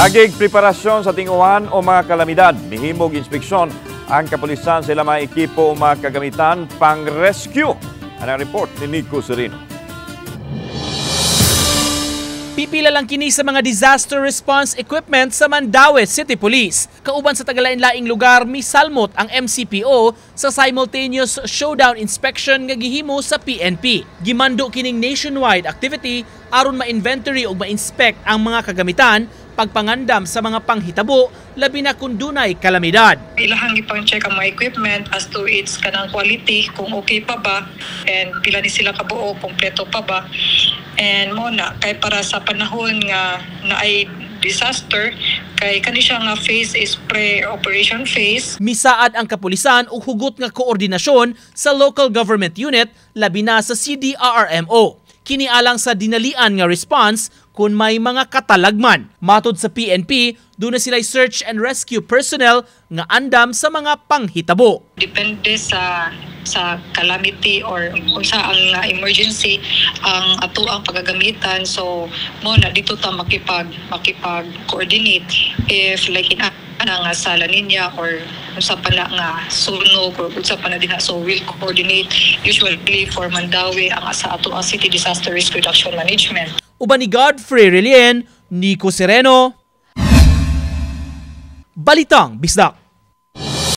Agig preparasyon sa tinguhan o mga kalamidad, mihimog inspeksyon ang kapulisan sa ilang mga ekipo o mga kagamitan pang-rescue. Ang report ni Nico Sereno. Pipila lang kini sa mga disaster response equipment sa Mandaue City Police. Kauban sa tagalain-laing lugar, misalmot ang MCPO sa simultaneous showdown inspection nga gihimo sa PNP. Gimando kining nationwide activity aron ma-inventory ug ma-inspect ang mga kagamitan pagpangandam sa mga panghitabo, labi na kung dunay kalamidad. Ilahang ipang-check ang mga equipment as to its kanang quality, kung okay pa ba and pila ni sila kabuo, kompleto pa ba. And mo na kay para sa panahon nga naay disaster, kay kani siya nga phase is pre-operation phase. Misaad ang kapulisan og hugot nga koordinasyon sa local government unit, labi na sa CDRRMO. Kini alang sa dinalian nga response kung may mga katalagman. Matod sa PNP, duna sila search and rescue personnel nga andam sa mga panghitabo. Depende sa calamity or unsa ang emergency ang ato ang pagagamitan, so mo na dito ta makipag coordinate if like in ana nga sa La Nina or unsa pa na nga sunog or unsa pa na dinha, so we'll coordinate usually for Mandaue ang sa ato ang City Disaster Risk Reduction Management. Uban ni Godfrey Relien, Nico Sereno, Balitang Bisdak.